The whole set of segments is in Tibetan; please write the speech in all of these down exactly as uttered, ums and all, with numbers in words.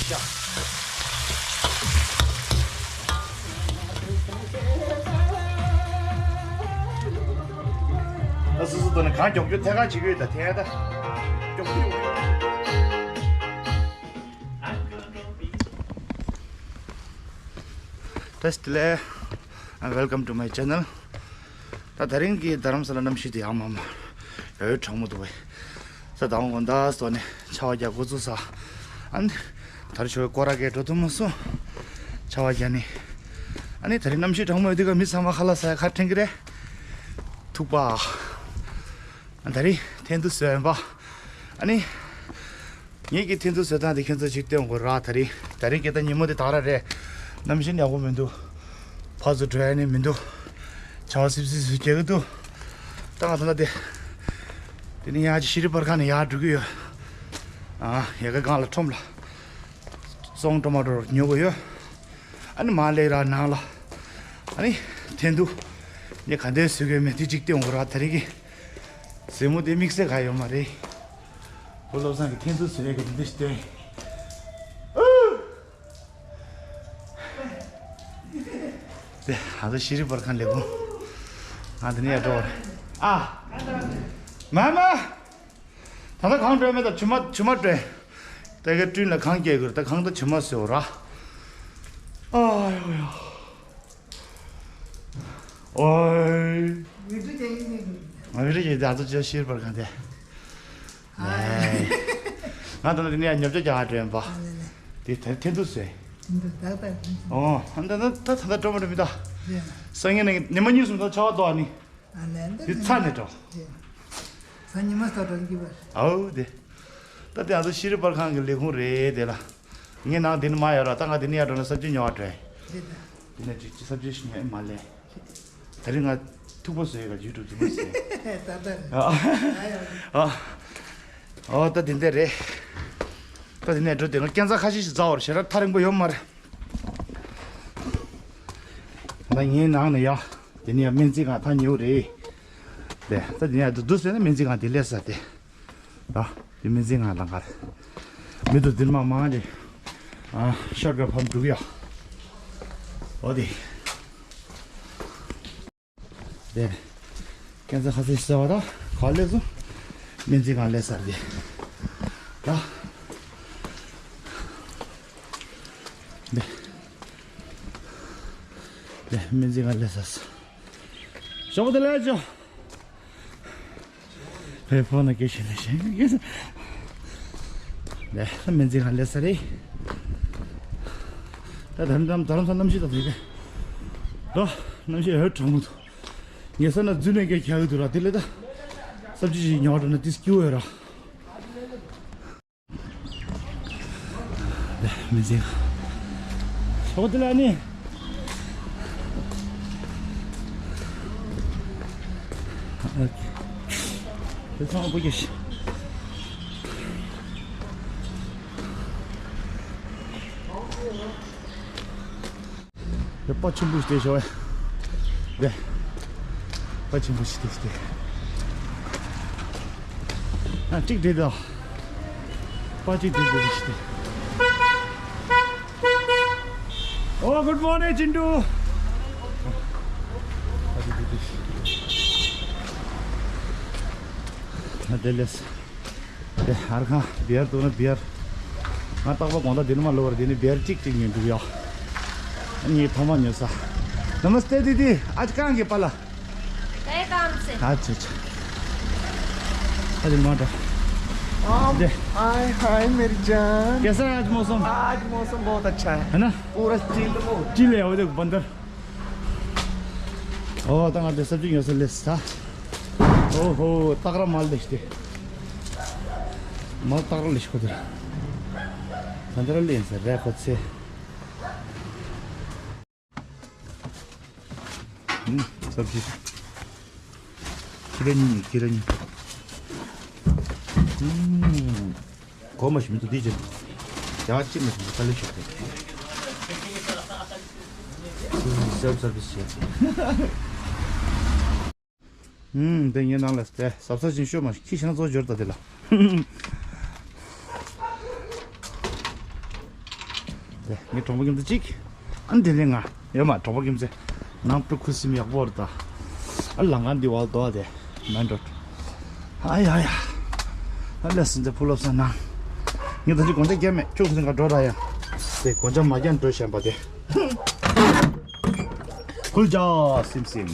ཨ་སོ་སོ་དོ་ནི་གང་མགྱོགས་མགྱོགས་ཐད་ཀར་བྱེད་ཀྱི་ཡོད་ད་ཐད་ད། མགྱོགས་མགྱོགས། བཀྲ་ཤིས་བདེ་ལེགས། Welcome to my channel. ད་དེ་རིང་གི་རྡ་རམ་ས་ལ་གནམ་གཤིས་དེ་ཡག་མ་མ། ཡོད་གྲང་མོ་འདུག་བས། ས་དང་འོ་ད་སོ་ནས་ཆར་པ་རྒྱག་འགོ་ཚུགས་ས། ཨ་ནི། ད་རེས་ཆོས་སྐོར་ར་གས་འགྲོ་ཐུབ་མ་སོང་། ཆར་པ་རྒྱག་ནི། ཨ་ནི་ད་རེས་གནམ་གཤིས་གྲང་མོ་ཡོད་དུས་ཀ་མི་ཚང་མ་ཁ་ལག་ཟ་ཡ་ཁ་དྲན་གི་རེད། ཐུག་པ། ཨ་ད་རེས་ཐན་ཏུ་བཟོས་ཡིན་པ། ཨ་ནི། ངེད་ཀྱི་ཐན་ཏུ་བཟོས་སྟངས་དེ་ཁྱེད་ཚོ་ཅིག་སྟོན་དགོས་ར་ད་རེས། ད་རེས་སྐད་ད་ཉིན་མོ་དེ་དག་ར་རེད། གནམ་གཤིས་ཡག་པོ་མི་འདུག་ཕར་ཚུར་འགྲོ་ཡ་ནི་མི་འདུག་ཆར་པ་སིབ་སིབ་སིབ་རྒྱག་གི་འདུག་ད་ང་ད་ལྟ་དེ། དེ་ནི་ཡང་ཅི་ཤེས་རིག་པར་ཁང་ནས་ཡར་འགྲོ་གི་ཡོད། ཨ་ཡ་གི་སྒང་ལ་ཁྲོམ་ལ། བཙོང་ཊོ་མ་ཊོ་ཉོ་གི་ཡོད། ཨ་ནི་མར་སླེབས་ར་ནང་ལ། ཨ་ནི་ཐན་ཏུ། ངས་ག་འདྲ་བཟོས་གི་མེད་དེ་ཅིག་སྟོན་དགོས་ར་ད་རེས་ཀྱི། ཟེ་མོ་དེ་དམིགས་བསལ་ག་ཡོད་མ་རེད། བུ་བློ་བཟང་གི་ཐན་ཏུ་བཟོས་ཡ་གི་འདི་འདྲ་ཞིག་སྟོན། དེ་ང་ཚོ་ཤེས་རིག་པར་ཁང་ལས་ཁུངས། ང་འདི་ནས་ཡར་འགྲོ་བ་རེད། ཨ། མ་མ། ད་ལྟ་གང་སྤྲོད་མེད་ད་ཆུ་མ་ཆུ་མ་སྤྲོད། ད་ག་བསྐྲུན་ལ་གང་སྐྱེལ་དགོས་ད་གང་ད་ཆུ་མ་ཟོས་ར། ཨ་ཡོ་ཡོ། ཨོའི། ཝི་ཌི་ཡོ་རྒྱག་ཡིན་ནི། ང་ཝི་ཌི་ཡོ་རྒྱག་ཡིན་ད་ཚོ་ཅི་ཤེས་རིག་པར་ཁང་དེ། ཨ། ང་ད་ནི་དེ་ནས་ཉོ་ཆ་རྒྱག་འགྲོ་ཡིན་པ། ཨ་ནི་ནི། དེ་ཐེ་ཐེ་འདུག་ཟེར། ཐེ་འདུག་ད་ད་ཐེ་འདུག་ཨོ། ཨ་ད་ད་ད་ད་ད་སྤྲོ་མོ་འགྲོ་མི་ད། ཡ། སང་ཉིན་ནས་ཉི་མ་གཉིས་གསུམ་ད་ཆར་པ་ལྡོག་ནི། ཨ་ནི་འདི་འདི་ཚ་ནས་འགྲོ། ཡ། ས་ཉི་མ་ས་འགྲོ་གི་བར། ཨོ་དེ། ད་དེ་ང་ཚོ་ཤེས་རིག་པར་ཁང་གི་ལས་ཁུངས་རེད་དེ་ལ། ངའི་ནང་དེ་ནི་མ་ཡོད་ར་ད་ང་དེ་ནི་ཡར་འགྲོ་ན་ས་བཅུད་ཉོ་བ་འགྲོ་ཡིན། རེད་ད། དེ་ནས་ཅིག་ཅིག་ས་བཅུད་ཞིག་ཉོ་ཡིན་མ་ལས། དེ་རིང་ང་ཐུག་པ་བཟོས་ཡོད་ལ་ཡུ་ཊུབ་རྫུན་མ་བཟོས། ད་ལྟ་རེད། ཨ། ཨ། ཨ། ཨོ་ད་དེ་འདྲ་རེད། ད་དེ་ནས་འགྲོ་དེ་ང་སྐས་འཛེག་ཁ་ཤས་ཤིག་འཛེག་པར་ཞེ་དྲག་ཐག་རིང་པོ་ཡོད་མ་རེད། ད་ངའི་ནང་ནས་ཡ། དེ་ནས་ཡ་སྨན་རྩིས་ཁང་ཐག་ཉེ་བོ་རེད། དེ་ད་དེ་ནས་ཡ་འདུག་འདུག་ཟེར་ན་སྨན་རྩིས་ཁང་དེ་སླེབས་ས་དེ། ད་དེ་སྨན་རྩིས་ཁང་ལ་གར། མི་འདུག་འདིར་མ་མང་རེད། ཨ་ཤོར་ཊི་ཀཊ་ཕར་འགྲོ་གི་ཡ། འོ་དེ། དེ། སྐས་འཛེག་ཁ་ཤས་ཤིག་བཟོས་པ་ད་ག་སླེབས་སོང་། སྨན་རྩིས་ཁང་སླེབས་ཚར་དེ། ད། དེ། དེ་སྨན་རྩིས་ཁང་སླེབས་ཚར་སོང་། ཞོགས་པ་བདེ་ལེགས་ཅོ། བའི་ཕོ་ན་སྐད་ཆ་ལས་ཤེས་ཀྱི། ལས་སྨན་རྩིས་ཁང་སླེབས་ས་རེད། ད་དམ་དམ་དྷ་རམ་ས་གནམ་གཤིས་ད་དེ་ག་ད་གནམ་གཤིས་ཧོད་གྲང་མོ་འདུག་ངས་ས་ན་རྫུན་ནས་སྐད་རྒྱག་གི་འདུག་ར་དེ་ལས་ད་ས་བཅུད་ཅིག་ཉོ་འགྲོ་ན་དེ་སྐྱིད་པོ་ཡོད་ར། ལས་སྨན་རྩིས་ཁང་། ཞོགས་དེ་ལ་ནི། ཨོ་ཁེ། དེ་ཚང་མ་བུ་རྒྱུད་ཤི། དེ་པ་ཆེན་པོ་ཞིག་དེ་ཤོག་ཨེ། དེ། པ་ཆེན་པོ་ཞིག་དེ་ཞིག་དེ། ཨ་གཅིག་དེ་དང་། པ་གཅིག་དེ་དེ་ཞིག་དེ། Oh, good morning, Chintu. ཨ་དེ་ལས། དེ་ཧར་ཁང་བི་ཡར་འདུག་ན་བི་ཡར། ང་རྟག་པར་དགོང་དག་འདི་ནས་མ་ལོག་པར་འདི་ནས་བི་ཡར་གཅིག་གཅིག་ཉོས་འདུག་ཡ། ངས་ཐོག་མ་ཉོས་ས། नमस्ते दीदी, आज कहाँ के पाला? मैं काम से। अच्छा, अच्छा। अरे माता। आम, दे। हाय, हाय, मेरी जान। कैसा है आज मौसम? आज मौसम बहुत अच्छा है। है ना? पूरा चिल मोड। चिल है, वो देख बंदर। ཨོ་ད་ང་དེ་ས་བཅུད་ཉོ་ས་སླེབས་ས། ཨོ་ཧོ་སྟག་ར་མལ་དེ་ཤི་དེ། མལ་སྟག་ར་ལས་ཤི་ཁོ་དེ། ད་འདི་ར་ལེན་ས་ར་ཁོ་ཚེ། ཨུམ་ས་བཅུད། ཁྱི་ར་གཉིས་ནི་ཁྱི་ར་གཉིས། ཨུམ། གོ་མ་ཞིམ་དུ་དེ་ཅན། ཡང་གཅིག་མ་ཞིམ་དུ་ཁ་ལེ་ཤོག་དེ། སེལ་སར་བིས་བྱས། ཨུམ། དེ་ངའི་ནང་ལ་དེ་ཟབ་ས་ཅན་ཤོད་མ་ཁྱི་ཤང་ཚོ་འབྱོར་ད་དེ་ལ། དེ་ངའི་གྲོགས་པོ་ཁྱིམ་ཚང་གཅིག་ཨ་ནི་དེ་ལས་ང་ཡོད་མ་གྲོགས་པོ་ཁྱིམ་ཚང་ནང་པུ་ཁུ་སིམ་ཡག་པོ་རེད་ད། ཨ་ལང་ང་འདི་བ་དོ་དེ་མེན་རོད། ཨ་ཡ་ཡ། ཨ་ལས་སེམས་ཚེ་ཕུ་ལོབ་ས་ནང་། ངས་ད་ཅི་གོན་ཆ་རྒྱབ་མེད་ཁྱོད་ཁུ་སིམ་ག་འགྲོ་ར་ཡ། དེ་གོན་ཆ་མ་རྒྱབ་འགྲོ་བཞིན་པ་དེ། ཁུལ་ཇ་སིམ་སིམ།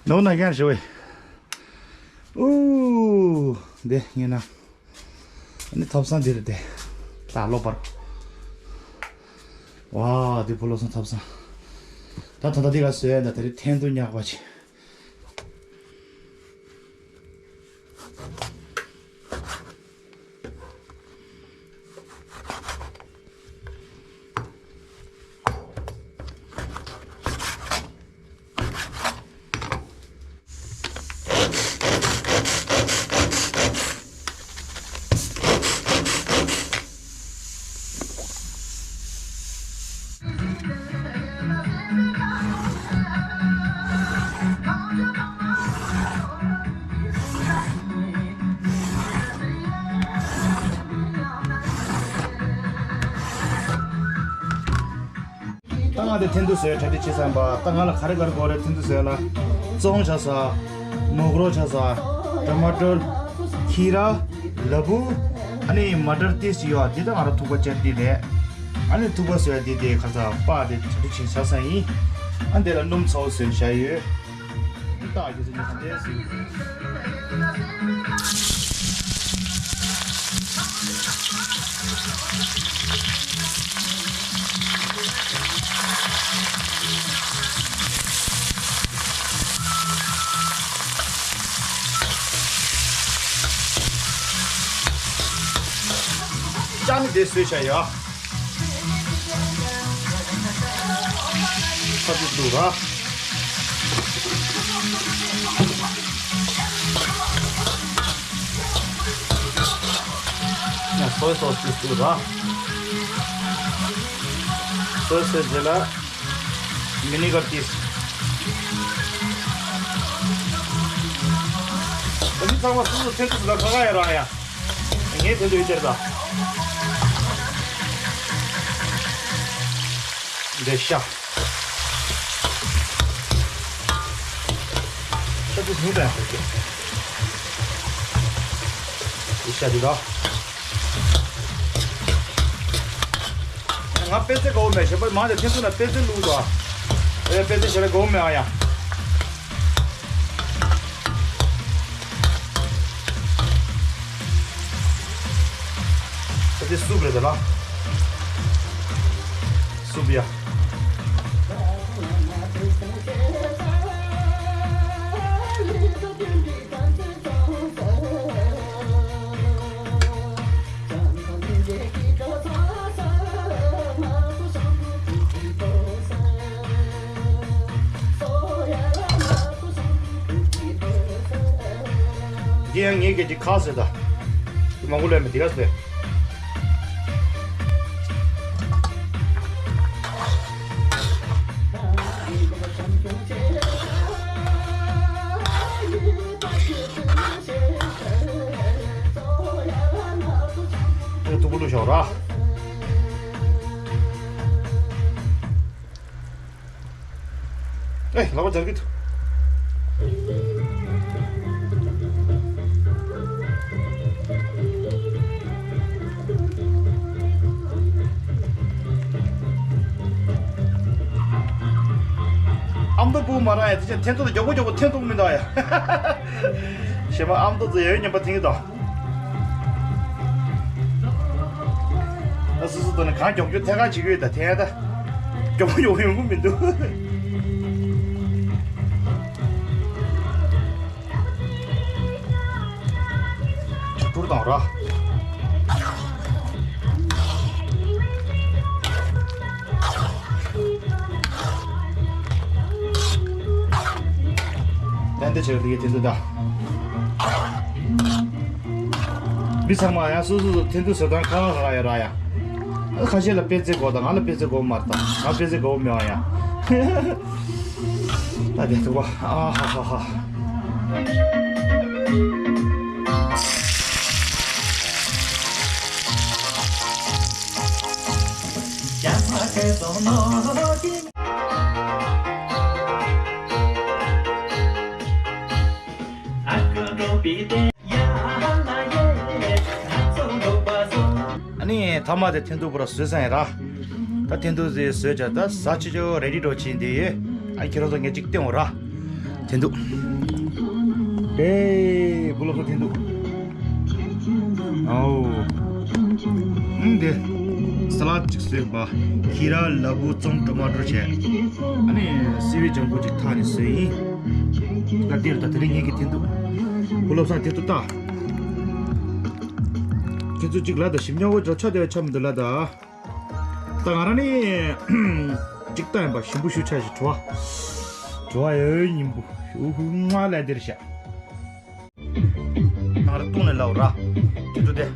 ནོ་ན་རྒྱབ་ཞུ་བས། ཨུ། དེ་ངས་ན། ཨ་ནི་ཐབ་ཚང་འདི་རེད་དེ། ད་ལོ་པར། ཝ་འདི་ཕུ་ལོ་སོང་ཐབ་ཚང་། ད་ད་ད་འདི་ག་བཟོས་ཡ་ད་དེ་རིང་འཐེན་དུ་ཉག་པ་ཆེ། ད་ང་དེ་འཐེན་ཐུག་བཟོས་གྲ་སྒྲིག་བྱེད་བསམ་པ། ད་ང་ལ་ག་རེ་ག་རེ་དགོས་རེད། འཐེན་ཐུག་བཟོས་ལ་བཙོང་བྱ་ས། མོག་རོ་བྱ་ས། ཊ་མ་ཊར། ཁི་ར། ལ་ཕུག་ཨ་ནི་མ་ཊར་ཏིས་ཡོད་ཨ། འདི་ད་ང་ར་ཐུག་པ་ཅན་འདི་རེད། ཨ་ནི་ཐུག་པ་བཟོས་འདི་དེ་ཁ་ཚ་པ་དེ་གྲ་སྒྲིག་བྱེད་བྱ་ས་ཡིན། ཨ་འདི་ལ་སྣུམ་ཚ་བོ་བཟོས་བཞག་ཡོད། ད་ཡོད་ཚད་ནི་ག་འདྲས་སུ། ཅང་དེ་བཟོས་བྱ་ཡོད། ཁ་ཅིག་བླུགས་ར། ཡང་སོའི་སོ་སི་ཅིག་བླུགས་ར། སོའི་སོ་སི་རྗེས་ལ་མི་ནི་གར་ཏིས། ད་འདི་ཚང་མ་སོ་སོ་ཐེན་ཐུག་ལ་ཁ་ཁ་ཡ་ར་ཡ། ངས་དེ་འདྲ་ཡོད་ཅེར་ད། འདི་ཤ། ཤ་དེ་སུ་དང་ཤ་དེ། འདི་ཤ་དེ་ད། ང་པད་ཚལ་དགའ་བོ་མེད་ཞེས་པར་མང་དེ་ཐེན་ཐུག་ན་པད་ཚལ་བླུགས་དོ། ཨེ་པད་ཚལ་ཞེས་པའི་དགའ་བོ་མེད་ཨ་ཡ། ད་དེ་སུབ་རེད་ད་ལ། སུབ་ཡ། འདི་ཡང་ངའི་སྐད་ཀྱི་ཁ་ཟེར་ད། མང་པོ་ལས་མི་འདི་ག་ཟེར། ཨེ་ཐུག་པོ་བླུགས་ཤོག་ར། ཨེ་ལག་པ་འབྱར་གི་འདུག་ཨ་མདོ་བུ་མ་ར་ཡ་དེ་ཅན་འཐེན་ཐུག་མགྱོགས་པོ་མགྱོགས་པོ་འཐེན་ཐུག་མི་འདུག་ཡ། ཞེ་མ་ཨ་མདོ་ཚོ་ཡ་ཡོད་ཉན་པ་འཐེན་གི་འདུག་ཨ་སོ་སོ་དོ་ནི་གང་མགྱོགས་མགྱོགས་ཐད་ཀར་བྱེད་ཀྱི་ཡོད་ད་ཐད་ད། མགྱོགས་པོ་མགྱོགས་པོ་ཡོང་གི་མི་འདུག་ཆུ་བསྐྱུར་དང་ར། ཏན་ཏན་བྱས་ལ་དེ་གའི་དེ་ཚོ་ད། མི་ཚང་མ་ཡང་སོ་སོ་སོ་འཐེན་ཐུག་བཟོ་སྟངས་ཁ་ཁ་ཁ་ཡ་ར་ཡ། ཁ་ཤས་ལ་པད་ཚལ་དགོས་དང་ང་ལ་པད་ཚལ་དགོས་མ་རེད་དང་ང་པད་ཚལ་དགོས་མེད་པ་ཡ། ད་དེ་ཐུག་པ་ཨ་ཧ་ཧ་ཧ། ཡ་ ཨ་ནི་ཐ་མ་དེ་འཐེན་ཐུག་པོ་ར་བཟོས་ཚར་ཡིན་ར། ད་འཐེན་ཐུག་ཟེར་བཟོས་བྱ་ད་ཟ་ཆི་ཆོ་རེ་ཌི་འགྲོ་ཕྱིན་དེ་ཡོད། ཨ་ཁྱེད་རང་ཚོ་ངས་ཅིག་སྟོན་འོ་ར། འཐེན་ཐུག་ཨེ་བུ་ལོ་ཁོ་འཐེན་ཐུག་ཨའོ། ཨུམ་དེ། ས་ལད་ཅིག་བཟོས་པ། ཁྱི་ར་ལ་བུ་ཙོམ་ཊོ་མ་ཊོ་བྱས། ཨ་ནི་སི་ཝིཌ་ཇམ་པོ་ཅིག་ཐག་ནས་བཟོས་ཡིན། ད་འདིར་ད་དེ་རིང་ངེད་ཀྱི་འཐེན་ཐུག་བུ་ལོ་ས་འཐེན་ཐུག་ལྟ། ཁྱེད་ཚོ་ཅིག་ལ་ད་ཞིམ་ཉོ་བོ་ཅོ་ཆ་དེ་བས་ཆ་མི་འདུག་ལ་ད། ད་ང་རང་ནི་ཅིག་ལྟ་ཡིན་པ་ཞིམ་པོ་ཞུ་ཆ་ཞིག་བྲོ་བ། བྲོ་བ་ཡོད་ཉིན་པོ་ཧུ་ཧུ་ང་ལ་འདིར་ཤ། ང་རང་བཏུང་ནས་ལའོ་ར། དེ་ཚོ་དེ།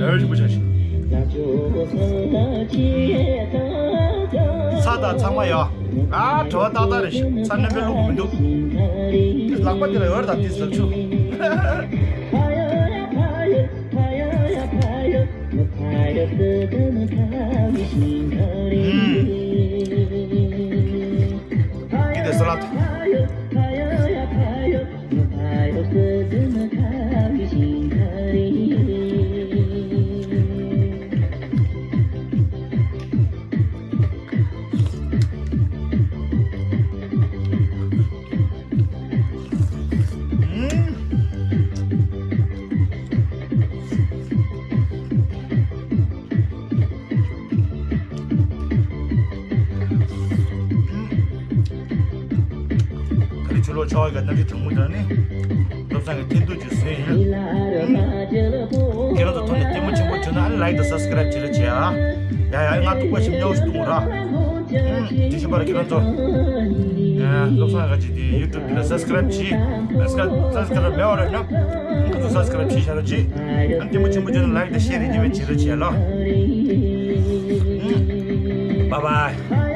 ཨེ་རིམ་པོ་ཆེ་ཞིག་ཚྭ་དང་ཚང་མ་ཡོད། ཨ་བྲོ་བ་ཏག་ཏག་རེད་ཤག་ཚྭ་སྣོན་པའི་བླུགས་མི་འདུག་ལག་པ་དེ་ལ་ཡོད་རེད་ད་དེ་ཟབ་ཆུ། འདི་དེ་ས་ལད། ད་རེས་ཆུ་ལོག་ཆར་པ་གི་གནམ་གཤིས་གྲང་མོ་དང་ནི། བློ་བཟང་གི་འཐེན་ཐུག་ཅིག་བཟོས་ཡིན། ཁྱེད་རང་ཚོ་ཐོག་ནས་ལྟད་མོ་ཆེན་པོ་བྱུང་ན་ཨ་ནི་ལའིག་དང་སབ་སི་ཀ་རའིབ་བྱེད་རོགས་བྱེད་ཨ། ཡ་ཡ་ང་ཐུག་པ་ཞིམ་ཉོ་ཞིག་འཐུང་ར། དེ་བཞིན་པར་ཁྱེད་རང་ཚོ། ཡ་བློ་བཟང་ག་ཅིག་དེ་ཡུ་ཊུབ་དེ་ལ་སབ་སི་ཀ་རའིབ་བྱེད། སབ་སི་ཀ་རའིབ་མེད་པ་རེད་ན། ཁོ་ཚོ་སབ་སི་ཀ་རའིབ་བྱེད་བྱ་རོགས་བྱེད། ཨ་ནི་ལྟད་མོ་ཆེན་པོ་བྱུང་ན་ལའིག་དང་ཤེར་རེ་ཉེ་བའི་བྱེད་རོགས་བྱེད་ལ། Bye bye.